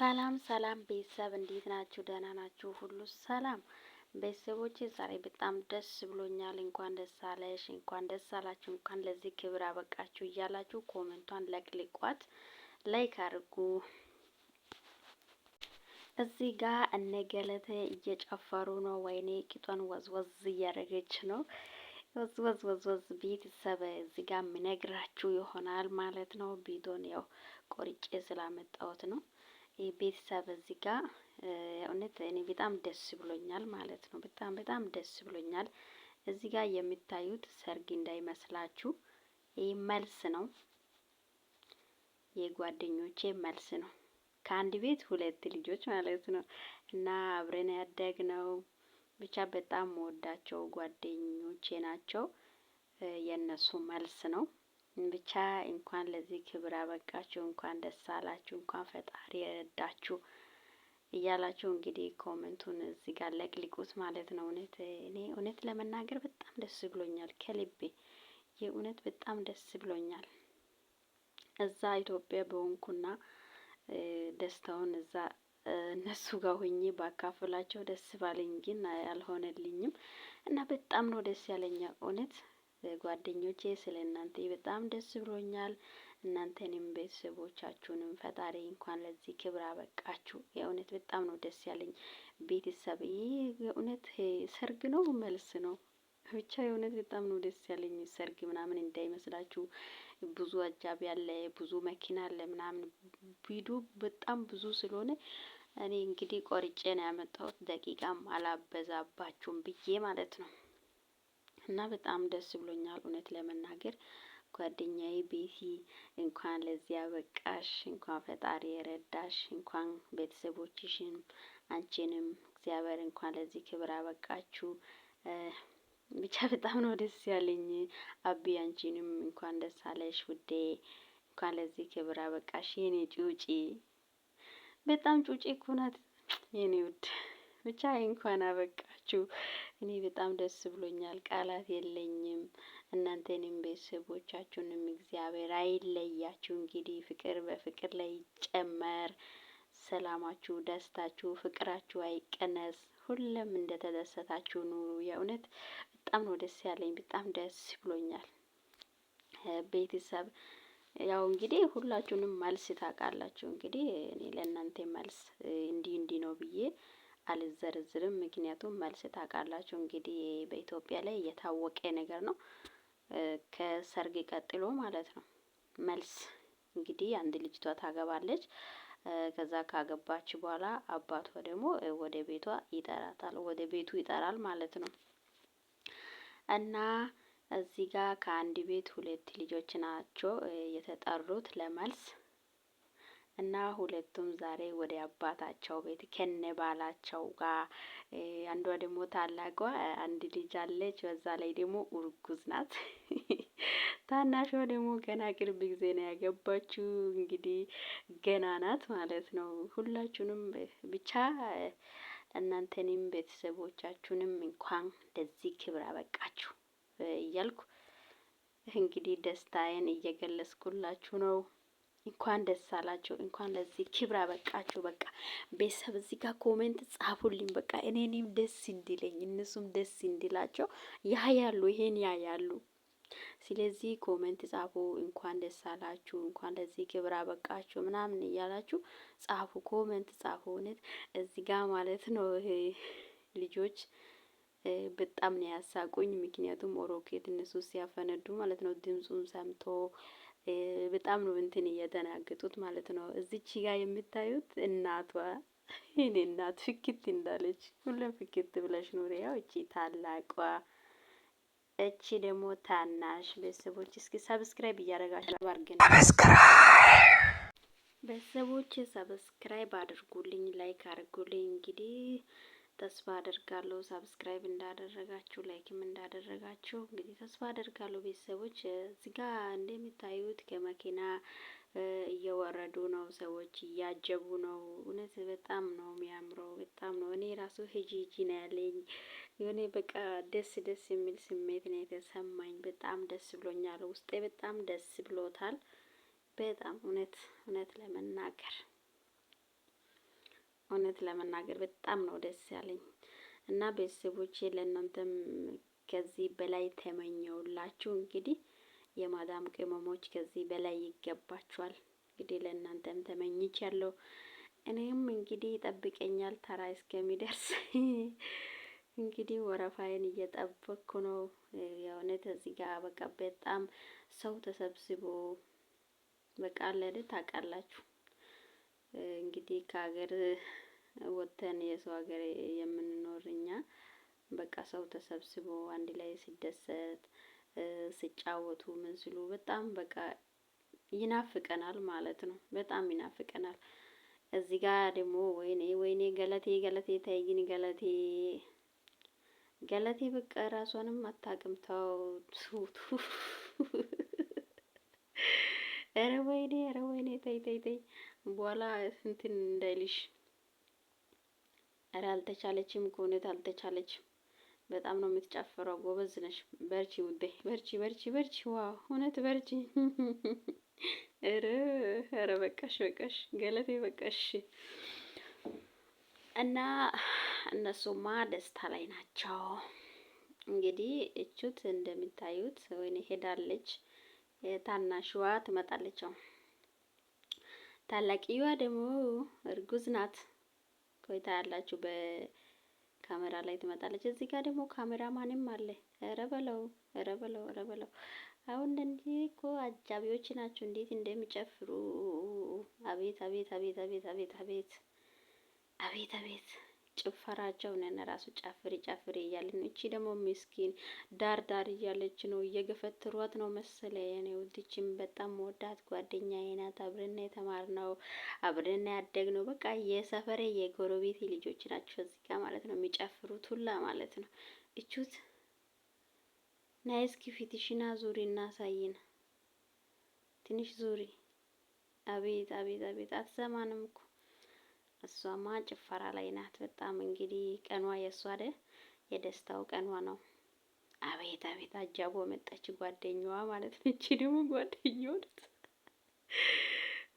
ሰላም ሰላም ቤተሰብ እንዴት ናችሁ? ደህና ናችሁ? ሁሉ ሰላም ቤተሰቦቼ፣ ዛሬ በጣም ደስ ብሎኛል። እንኳን ደስ አለሽ፣ እንኳን ደስ አላችሁ፣ እንኳን ለዚህ ክብር አበቃችሁ እያላችሁ comment ቷን ለቅልቋት፣ like አድርጉ። እዚህ ጋር እነ ገለቴ እየጨፈሩ ነው። ወይኔ ቂጧን ወዝወዝ እያደረገች ነው። ወዝ ወዝ ወዝ ወዝ። ቤተሰብ እዚህ ጋር የምነግራችሁ ይሆናል ማለት ነው። ቪዲዮን ያው ቆርጬ ስላመጣሁት ነው። ቤተሰብ እዚህ ጋር እውነት እኔ በጣም ደስ ብሎኛል ማለት ነው። በጣም በጣም ደስ ብሎኛል። እዚህ ጋር የምታዩት ሰርግ እንዳይመስላችሁ፣ ይህ መልስ ነው፣ የጓደኞቼ መልስ ነው። ከአንድ ቤት ሁለት ልጆች ማለት ነው እና አብረን ያደግነው ብቻ በጣም ወዳቸው ጓደኞቼ ናቸው። የእነሱ መልስ ነው። ብቻ እንኳን ለዚህ ክብር አበቃችሁ፣ እንኳን ደስ አላችሁ፣ እንኳን ፈጣሪ ረዳችሁ እያላችሁ እንግዲህ comment ኡን እዚህ ጋር ለቅልቁት ማለት ነው። እውነት እኔ እውነት ለመናገር በጣም ደስ ብሎኛል ከልቤ የእውነት በጣም ደስ ብሎኛል። እዛ ኢትዮጵያ በሆንኩና ደስታውን እዛ እነሱ ጋር ሆኜ ባካፍላቸው ደስ ባለኝ፣ ግን አልሆነልኝም እና በጣም ነው ደስ ያለኝ እውነት ጓደኞቼ ስለ እናንተ በጣም ደስ ብሎኛል። እናንተንም ቤተሰቦቻችሁንም ፈጣሪ እንኳን ለዚህ ክብር አበቃችሁ። የእውነት በጣም ነው ደስ ያለኝ ቤተሰብ። ይህ የእውነት ሰርግ ነው መልስ ነው ብቻ የእውነት በጣም ነው ደስ ያለኝ። ሰርግ ምናምን እንዳይመስላችሁ ብዙ አጃቢ አለ፣ ብዙ መኪና አለ ምናምን ቪዲዮ በጣም ብዙ ስለሆነ እኔ እንግዲህ ቆርጬ ነው ያመጣሁት። ደቂቃም አላበዛባችሁም ብዬ ማለት ነው። እና በጣም ደስ ብሎኛል እውነት ለመናገር ጓደኛዬ ቤቲ እንኳን ለዚያ በቃሽ፣ እንኳን ፈጣሪ የረዳሽ፣ እንኳን ቤተሰቦችሽን አንቺንም እግዚአብሔር እንኳን ለዚህ ክብር አበቃችሁ። ብቻ በጣም ነው ደስ ያለኝ። አቢ አንቺንም እንኳን ደስ አለሽ ውዴ፣ እንኳን ለዚህ ክብር አበቃሽ የኔ ጩጪ። በጣም ጩጪ እኮ ናት የኔ ውድ። ብቻ እንኳን አበቃችሁ። እኔ በጣም ደስ ብሎኛል፣ ቃላት የለኝም። እናንተንም ቤተሰቦቻችሁንም እግዚአብሔር አይለያችሁ። እንግዲህ ፍቅር በፍቅር ላይ ይጨመር። ሰላማችሁ፣ ደስታችሁ፣ ፍቅራችሁ አይቀነስ። ሁሉም እንደተደሰታችሁ ኑሩ። የእውነት በጣም ነው ደስ ያለኝ፣ በጣም ደስ ብሎኛል። ቤተሰብ ያው እንግዲህ ሁላችሁንም መልስ ታውቃላችሁ። እንግዲህ እኔ ለእናንተ መልስ እንዲህ እንዲህ ነው ብዬ አልዘረዝርም። ምክንያቱም መልስ ታውቃላችሁ እንግዲህ በኢትዮጵያ ላይ የታወቀ ነገር ነው። ከሰርግ ቀጥሎ ማለት ነው። መልስ እንግዲህ አንድ ልጅቷ ታገባለች። ከዛ ካገባች በኋላ አባቷ ደግሞ ወደ ቤቷ ይጠራታል፣ ወደ ቤቱ ይጠራል ማለት ነው። እና እዚህ ጋር ከአንድ ቤት ሁለት ልጆች ናቸው የተጠሩት ለመልስ እና ሁለቱም ዛሬ ወደ አባታቸው ቤት ከነ ባላቸው ጋር፣ አንዷ ደግሞ ታላቋ አንድ ልጅ አለች። በዛ ላይ ደግሞ እርጉዝ ናት። ታናሿ ደግሞ ገና ቅርብ ጊዜ ነው ያገባችው። እንግዲህ ገና ናት ማለት ነው። ሁላችሁንም ብቻ እናንተንም ቤተሰቦቻችሁንም እንኳን ለዚህ ክብር አበቃችሁ እያልኩ እንግዲህ ደስታዬን እየገለጽኩላችሁ ነው። እንኳን ደስ አላችሁ፣ እንኳን ለዚህ ክብር አበቃችሁ። በቃ ቤተሰብ እዚህ ጋር comment ጻፉልኝ። በቃ እኔንም ደስ እንዲለኝ እነሱም ደስ እንዲላቸው ያያሉ፣ ይሄን ያያሉ። ስለዚህ comment ጻፉ። እንኳን ደስ አላችሁ፣ እንኳን ለዚህ ክብር አበቃችሁ ምናምን እያላችሁ ጻፉ፣ comment ጻፉ። እውነት እዚህ ጋር ማለት ነው ልጆች በጣም ነው ያሳቁኝ። ምክንያቱም ሮኬት እነሱ ሲያፈነዱ ማለት ነው ድምፁን ሰምቶ በጣም ነው እንትን እየተናገጡት ማለት ነው። እዚች ጋር የምታዩት እናቷ የኔ እናት ፍክት እንዳለች ሁሉም ፍክት ብለሽ ኑሪ። ያው እቺ ታላቋ፣ እቺ ደግሞ ታናሽ። ቤተሰቦች እስኪ subscribe እያደረጋችሁ አድርገን ቤተሰቦች subscribe አድርጉልኝ፣ like አድርጉልኝ። እንግዲህ ተስፋ አደርጋለሁ subscribe እንዳደረጋችሁ like ም እንዳደረጋችሁ እንግዲህ ተስፋ አደርጋለሁ። ቤተሰቦች እዚህ ጋ እንደሚታዩት ከመኪና እየወረዱ ነው፣ ሰዎች እያጀቡ ነው። እውነት በጣም ነው የሚያምረው። በጣም ነው እኔ ራሱ ሂጂ ሂጂ ነው ያለኝ። የሆነ በቃ ደስ ደስ የሚል ስሜት ነው የተሰማኝ። በጣም ደስ ብሎኛል። ውስጤ በጣም ደስ ብሎታል። በጣም እውነት እውነት ለመናገር እውነት ለመናገር በጣም ነው ደስ ያለኝ እና ቤተሰቦቼ ለእናንተም ከዚህ በላይ ተመኘውላችሁ። እንግዲህ የማዳም ቅመሞች ከዚህ በላይ ይገባችኋል። እንግዲህ ለእናንተም ተመኝቻለሁ። እኔም እንግዲህ ይጠብቀኛል ተራ እስከሚደርስ እንግዲህ ወረፋዬን እየጠበቅኩ ነው። የእውነት እዚህ ጋር በቃ በጣም ሰው ተሰብስቦ በቃ አለ አይደል ታውቃላችሁ። እንግዲህ ከሀገር ወጥተን የሰው ሀገር የምንኖር እኛ በቃ ሰው ተሰብስቦ አንድ ላይ ሲደሰት ሲጫወቱ ምን ሲሉ በጣም በቃ ይናፍቀናል ማለት ነው። በጣም ይናፍቀናል። እዚህ ጋር ደግሞ ወይኔ ወይኔ ገለቴ ገለቴ ተይኝ ገለቴ ገለቴ በቃ ራሷንም አታውቅም። ተው ኧረ ወይኔ ኧረ ወይኔ ተይ ተይ ተይ በኋላ እንትን እንዳይልሽ። ኧረ አልተቻለችም፣ ከእውነት አልተቻለችም። በጣም ነው የምትጨፍረው። ጎበዝ ነሽ። በርቺ ውዴ፣ በርቺ በርቺ በርቺ። Wow እውነት በርቺ። ኧረ ኧረ በቃሽ በቃሽ ገለቴ በቃሽ። እና እነሱማ ደስታ ላይ ናቸው። እንግዲህ እቹት እንደሚታዩት ወይኔ ሄዳለች። ታናሽዋ ትመጣለች። ታላቅየዋ ደግሞ እርጉዝ ናት። ቆይታ ያላችሁ በካሜራ ላይ ትመጣለች። እዚህ ጋር ደግሞ ካሜራ ማንም አለ። ኧረ በለው ኧረ በለው ኧረ በለው። አሁን እንዲህ እኮ አጃቢዎች ናቸው፣ እንዴት እንደሚጨፍሩ አቤት አቤት አቤት አቤት አቤት አቤት አቤት አቤት ጭፈራቸው ነን ራሱ ጨፍሪ ጨፍሪ እያለን ነው። እቺ ደግሞ ምስኪን ዳር ዳር እያለች ነው፣ እየገፈትሯት ነው መሰለ። የኔ ውድችን በጣም ወዳት ጓደኛዬ ናት። አብረን የተማርነው አብረን ያደግነው በቃ የሰፈሬ የጎረቤቴ ልጆች ናቸው እዚህ ጋር ማለት ነው የሚጨፍሩት ሁላ ማለት ነው። እቹት ናይ እስኪ ፊትሽና ዙሪ እናሳይን ትንሽ ዙሪ። አቤት አቤት አቤት አትሰማንም እኮ እሷማ ጭፈራ ላይ ናት። በጣም እንግዲህ ቀኗ የእሷ አይደል የደስታው ቀኗ ነው። አቤት አቤት አጃቦ መጣች ጓደኛዋ ማለት ነው። እቺ ደግሞ ጓደኛዋ ናት።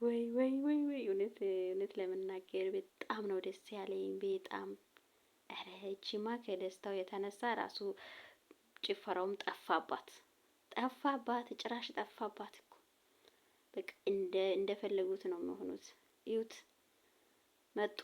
ወይ ወይ ወይ ወይ እውነት እውነት ለመናገር በጣም ነው ደስ ያለኝ። በጣም ኧረ እቺማ ከደስታው የተነሳ ራሱ ጭፈራውም ጠፋባት ጠፋባት፣ ጭራሽ ጠፋባት እኮ በቃ እንደ እንደፈለጉት ነው የሚሆኑት። እዩት። መጡ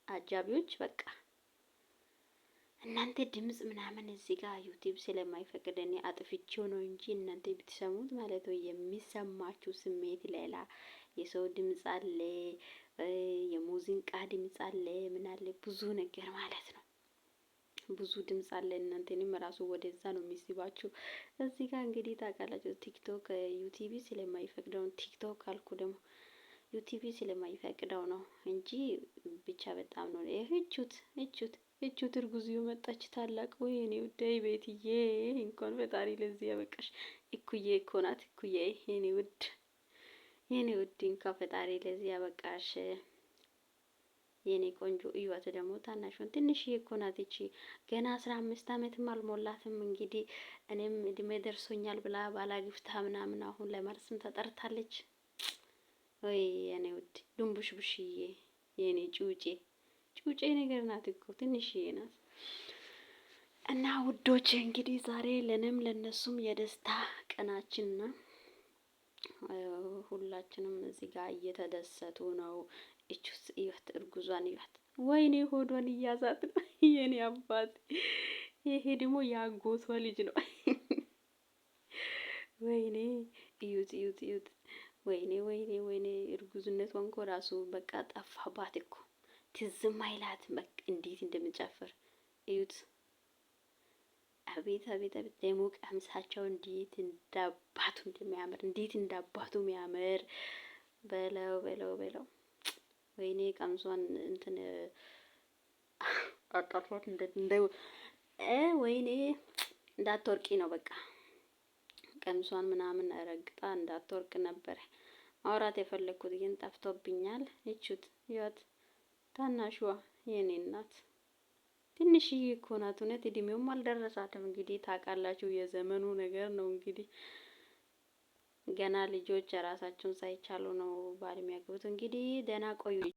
አጃቢዎች። በቃ እናንተ ድምጽ ምናምን እዚህ ጋር ዩቲዩብ ስለማይፈቅድ እኔ አጥፍቼው ነው እንጂ እናንተ ብትሰሙት ማለት ነው የሚሰማችሁ ስሜት ሌላ። የሰው ድምጽ አለ፣ የሙዚቃ ድምጽ አለ፣ ምን አለ ብዙ ነገር ማለት ነው። ብዙ ድምጽ አለ። እናንተንም ራሱ ወደዛ ነው የሚስባችሁ። እዚህ ጋር እንግዲህ ታውቃላችሁ ቲክቶክ ዩቲዩብ ስለማይፈቅደው ቲክቶክ አልኩ ደግሞ ዩቲቪ ስለማይፈቅደው ነው እንጂ ብቻ በጣም ነው እቹት እቹት እቹት እርጉዝ የመጣች ታላቅ ወይኔ ውዴ ቤትዬ እንኳን ፈጣሪ ለዚህ ያበቃሽ። እኩዬ እኮ ናት እኩዬ የኔ ውድ የኔ ውድ እንኳን ፈጣሪ ለዚህ ያበቃሽ የኔ ቆንጆ። እዩዋት ደግሞ ታናሹን ትንሽዬ እኮ ናት እቺ ገና 15 አመትም አልሞላትም። እንግዲህ እኔም እድሜ ደርሶኛል ብላ ባላግፍታ ምናምን አሁን ለመርስም ተጠርታለች። ወይ የኔ ውድ ድንቡሽቡሽዬ የኔ ጩጬ ጩጬ ነገር ናት እኮ ትንሽዬ ናት። እና ውዶች እንግዲህ ዛሬ ለኔም ለነሱም የደስታ ቀናችን ነው። ሁላችንም እዚህ ጋር እየተደሰቱ ነው። እቹስ እዩት፣ እርጉዟን እዩት። ወይኔ ሆዷን እያዛት ነው የኔ አባት። ይሄ ደግሞ ያጎቷ ልጅ ነው። ወይኔ እዩት፣ እዩት፣ እዩት። ወይኔ ወይኔ ወይኔ እርጉዝነቷን እኮ ራሱ በቃ ጠፋባት እኮ ትዝም አይላት። በቃ እንዴት እንደምጨፍር እዩት። አቤት አቤት አቤት! ደግሞ ቀምሳቸው እንዴት እንዳባቱ እንደሚያምር እንዴት እንዳባቱ የሚያምር በለው በለው በለው። ወይኔ ቀምሷን እንትን አጣጥፏት እንደ ወይኔ እንዳትወርቂ ነው በቃ ቀምሷን ምናምን ረግጣ እንዳትወርቅ ነበረ ማውራት የፈለግኩት ግን ጠፍቶብኛል። እቹት ህይወት ታናሽዋ የኔ እናት ትንሽዬ እኮ ናት። እውነት እድሜውም አልደረሳትም። እንግዲህ ታውቃላችሁ የዘመኑ ነገር ነው። እንግዲህ ገና ልጆች ራሳቸውን ሳይቻሉ ነው ባል የሚያገቡት። እንግዲህ ደህና ቆዩ።